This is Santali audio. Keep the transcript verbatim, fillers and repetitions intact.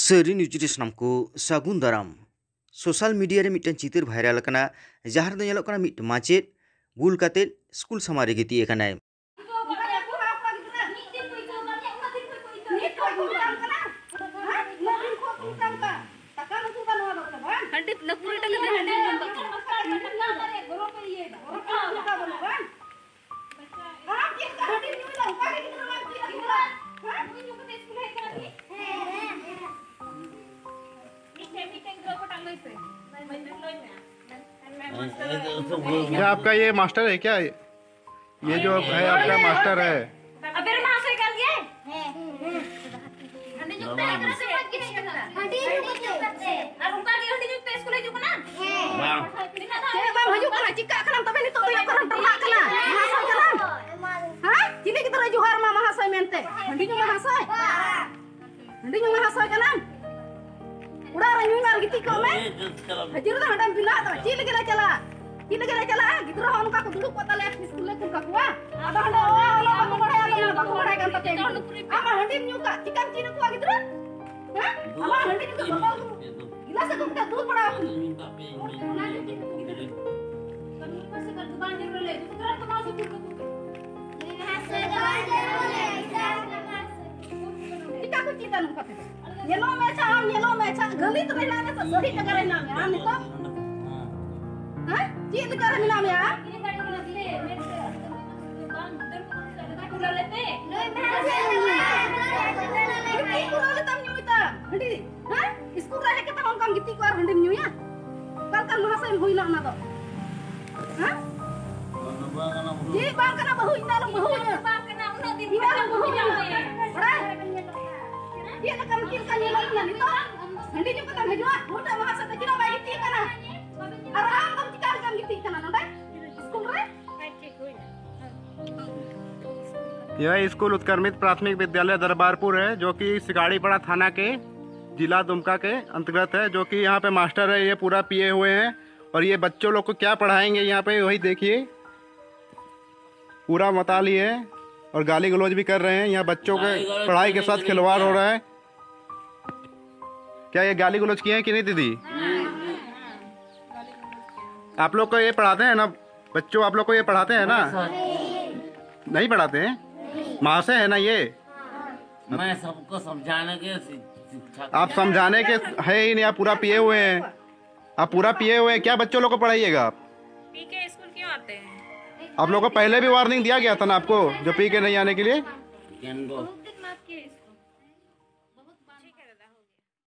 ᱥᱟᱹᱨᱤ ᱱᱤᱭᱩᱡᱽ ᱨᱮ ᱥᱟᱱᱟᱢ ᱠᱚ ᱥᱟᱹᱜᱩᱱ ᱫᱟᱨᱟᱢ᱾ ᱥᱳᱥᱟᱞ ᱢᱤᱰᱤᱭᱟ ᱨᱮ ᱢᱤᱫᱴᱟᱝ ᱪᱤᱛᱟᱹᱨ ᱵᱷᱟᱭᱨᱟᱞ ᱟᱠᱟᱱᱟ, ᱡᱟᱦᱟᱸ ᱨᱮᱫᱚ ᱧᱮᱞᱚᱜ ᱠᱟᱱᱟ ᱢᱤᱫ ᱢᱟᱪᱮᱫ ᱵᱩᱞ ᱠᱟᱛᱮᱫ ᱥᱠᱩᱞ ᱥᱟᱢᱟᱝ ᱨᱮ ᱜᱤᱛᱤᱡ ᱟᱠᱟᱱᱟᱭ᱾ ᱦᱟᱺᱰᱤ ᱱᱟᱹᱯᱩᱨ ᱴᱟᱠᱟ ᱦᱟᱺᱰᱤ ᱡᱚᱢ ᱠᱟᱜ ᱠᱟᱱᱟ᱾ ᱟᱢ ᱪᱮᱫ ᱞᱮᱠᱟ ᱦᱟᱺᱰᱤᱢ ᱧᱩᱭᱫᱟ? ᱚᱱᱠᱟ ᱜᱮ ᱜᱤᱫᱽᱨᱟᱹ ᱵᱟᱢ ᱪᱮᱫ ᱟᱠᱚᱣᱟ? ᱦᱮᱸ? ᱱᱩᱭ ᱧᱩ ᱠᱟᱛᱮ ᱥᱠᱩᱞ ᱦᱮᱡ ᱠᱟᱱᱟ ᱠᱤ? ᱢᱤᱫᱴᱮᱱ, ᱢᱤᱫᱴᱮᱱ ᱜᱤᱫᱽᱨᱟᱹ ᱚᱠᱚᱭᱴᱟᱜ ᱞᱟᱹᱭ ᱯᱮ᱾ ᱢᱟᱹᱭ ᱛᱟᱠᱚ ᱞᱟᱹᱭ ᱢᱮ᱾ क्या आपका ये मास्टर है क्या? ये जो है आपका मास्टर है? ᱟᱵᱮᱱ ᱢᱟᱦᱟᱥᱚᱭ ᱠᱟᱱ ᱜᱮᱭᱟᱭ? ᱦᱮᱸ᱾ ᱦᱟᱺᱰᱤ ᱧᱩ ᱠᱟᱛᱮ ᱦᱟᱺᱰᱤ ᱧᱩ ᱠᱟᱛᱮ ᱥᱠᱩᱞ ᱦᱤᱡᱩᱜ ᱠᱟᱱᱟ? ᱦᱮᱸ᱾ ᱟᱨ ᱚᱱᱠᱟ ᱜᱮ ᱦᱟᱺᱰᱤ ᱧᱩ ᱠᱟᱛᱮ ᱥᱠᱩᱞ ᱦᱤᱡᱩᱜ ᱠᱟᱱᱟ? ᱦᱮᱸ᱾ ᱵᱟᱝ᱾ ᱪᱮᱫ ᱵᱟᱝ ᱦᱤᱡᱩᱜ ᱠᱟᱱᱟ? ᱪᱤᱠᱟᱹᱜ ᱠᱟᱱᱟᱢ? ᱛᱚᱵᱮ ᱱᱤᱛᱚᱜ ᱫᱚ ᱚᱠᱟᱨᱮᱢ ᱴᱟᱨᱦᱟᱜ ᱠᱟᱱᱟ? ᱢᱟᱦᱟᱥᱚᱭ ᱠᱟᱱᱟᱢ? ᱦᱮᱸ? ᱪᱤᱞᱤ ᱜᱤᱫᱽᱨᱟᱹ ᱡᱚᱦᱟᱨ ᱢᱟ ᱢᱟᱦᱟᱥᱚᱭ ᱢᱮᱱᱛᱮ? ᱦᱟᱺᱰᱤ ᱧᱩ ᱢᱟᱦᱟᱥᱚᱭ? ᱦᱟᱺᱰᱤ ᱧᱩ ᱢᱟᱦᱟᱥᱚᱭ ᱠᱟᱱᱟᱢ? ᱚᱲᱟᱜ ᱨᱮ ᱧᱩᱭ ᱢᱮ ᱟᱨ ᱜᱤᱛᱤᱡ ᱠᱚᱜ ᱢᱮ᱾ ᱦᱟᱹᱡᱨᱤ ᱫᱚ ᱦᱟᱸᱰᱮᱢ ᱵᱮᱱᱟᱣ ᱛᱟᱢᱟ᱾ ᱪᱮᱫ ᱞᱟᱹᱜᱤᱫ ᱞᱮ ᱪᱟᱞᱟᱜᱼᱟ? ᱪᱮᱫ ᱞᱟᱹᱜᱤᱫ ᱞᱮ ᱪᱟᱞᱟᱜᱼᱟ? ᱜᱤᱫᱽᱨᱟᱹ ᱦᱚᱸ ᱚᱱᱠᱟ ᱠᱚ ᱫᱩᱲᱩᱵ ᱠᱚᱜ ᱛᱟᱞᱮᱭᱟ, ᱥᱠᱩᱞ ᱞᱮ ᱠᱩᱞ ᱠᱟᱠᱚᱣᱟ᱾ ᱟᱫᱚ ᱦᱟᱸᱰᱮ ᱚᱞᱚᱜ ᱚᱞᱚᱜ ᱵᱟᱠᱚ ᱵᱟᱲᱟᱭᱟ, ᱟᱫᱚ ᱚᱱᱟ ᱵᱟᱠᱚ ᱵᱟᱲᱟᱭ ᱠᱟᱱ ᱛᱟᱯᱮᱭᱟ᱾ ᱟᱢ ᱢᱟ ᱦᱟᱺᱰᱤᱢ ᱧᱩ ᱠᱟᱜ, ᱪᱤᱠᱟᱢ ᱪᱮᱫ ᱟᱠᱚᱣᱟ ᱜᱤᱫᱽᱨᱟᱹ? ᱦᱮᱸ? ᱟᱢᱟᱜ ᱦᱟᱺᱰᱤ ᱧᱩ ᱫᱚ ᱵᱚᱛᱚᱞ ᱜᱤᱞᱟᱥ ᱟᱹᱜᱩ ᱠᱟᱛᱮ ᱫᱩᱞ ᱵᱟᱲᱟ ᱟᱠᱚ ᱢᱮ᱾ ᱪᱤᱠᱟ ᱠᱚ ᱪᱮᱫᱟ ᱱᱚᱝᱠᱟ ᱛᱮᱫᱚ? ᱧᱮᱞᱚᱜ ᱢᱮ ᱟᱪᱪᱷᱟ, ᱟᱢ ᱧᱮᱞᱚᱜ ᱢᱮ ᱟᱪᱪᱷᱟ, ᱜᱟᱹᱞᱤ ᱛᱚᱵᱮ ᱦᱮᱱᱟᱜ ᱢᱮᱭᱟ ᱥᱮ ᱥᱟᱹᱦᱤ ᱡᱟᱭᱜᱟ ᱨᱮ ᱦᱮᱱᱟᱜ ᱢᱮᱭᱟ ᱟᱢ ᱱᱤᱛᱚᱜ? ᱦᱮᱸ? ᱪᱮᱫ ᱡᱟᱭᱜᱟ ᱨᱮ ᱢᱮᱱᱟᱜ ᱢᱮᱭᱟ ᱟᱢ? ᱜᱤᱛᱤᱡ ᱯᱩᱨᱟᱹ ᱞᱮᱛᱟᱢ ᱧᱩᱭ ᱛᱟᱢ ᱦᱟᱺᱰᱤ, ᱦᱮᱸ? ᱤᱥᱠᱩᱞ ᱨᱮ ᱦᱮᱡ ᱠᱟᱛᱮ ᱚᱱᱠᱟᱢ ᱜᱤᱛᱤᱡ ᱠᱚᱜᱼᱟ ᱟᱨ ᱦᱟᱺᱰᱤᱢ ᱧᱩᱭᱟ? ᱚᱠᱟ ᱞᱮᱠᱟᱱ ᱢᱟᱦᱟᱥᱚᱭᱮᱢ ᱦᱩᱭᱱᱟ ᱚᱱᱟ ᱫᱚ? ᱦᱮᱸ? ᱪᱮᱫ ᱵᱟᱝ ᱠᱟᱱᱟ ᱵᱟᱹᱦᱩ, ᱤᱧ ᱫᱚ ᱟᱞᱚᱢ ᱵᱟᱹᱦᱩ ᱤᱧᱟ᱾ ᱤᱧ ᱫᱚ ᱟᱞᱚᱢ ᱵᱟᱹᱦᱩ ᱤᱧᱟ᱾ ᱵᱟᱲᱟᱭ? ᱪᱮᱫ ᱞᱮᱠᱟᱢ, ᱪᱮᱫ ᱞᱮᱠᱟᱢ ᱧᱮᱞᱚᱜ ᱠᱟᱱᱟ ᱱᱤᱛᱚᱜ? ᱦᱟᱺᱰᱤ ᱧᱩ ᱠᱟᱛᱮᱢ ᱦᱤᱡᱩᱜᱼᱟ, ᱱᱩᱱᱟᱹᱜ ᱢᱟᱦᱟᱥᱚᱭ ᱫᱚ ᱪᱮᱫᱟᱜ ᱵᱟᱭ ᱜᱤᱛᱤᱡ ᱠᱟᱱᱟ? ᱟᱨ ᱟᱢ ᱫᱚ ᱪᱤᱠᱟ ᱞᱮᱠᱟᱢ ᱜᱤᱛᱤᱡ ᱠᱟᱱᱟ ᱱᱚᱰᱮ ᱤᱥᱠᱩᱞ ᱨᱮ? यह स्कूल उत्क्रमित प्राथमिक विद्यालय दरबारपुर है, जो कि सिकाड़ीपाड़ा थाना के, जिला दुमका के अंतर्गत है। जो कि यहाँ पे मास्टर है, ये पूरा पिए हुए हैं और ये बच्चों लोग को क्या पढ़ाएंगे यहाँ पे, वही देखिए, पूरा मताल ही है और गाली गलौज भी कर रहे हैं। यहाँ बच्चों के पढ़ाई के साथ खिलवाड़ हो रहा है। क्या ये गाली गलौज किए हैं कि नहीं दीदी? आप लोग को ये पढ़ाते हैं ना बच्चों, आप लोग को ये पढ़ाते हैं ना? नहीं पढ़ाते हैं? महाशय है ना ये? मैं सबको समझाने के शि- शिक्षा आप समझाने के है ही नहीं, आप पूरा पिए हुए हैं। आप पूरा पिए हुए हैं, क्या बच्चों लोग को पढ़ाइएगा आप? पी के स्कूल क्यों आते हैं? आप लोग को पहले भी वार्निंग दिया गया था ना आपको, जो पी के नहीं आने के लिए? Can go. खूब दिन बाद के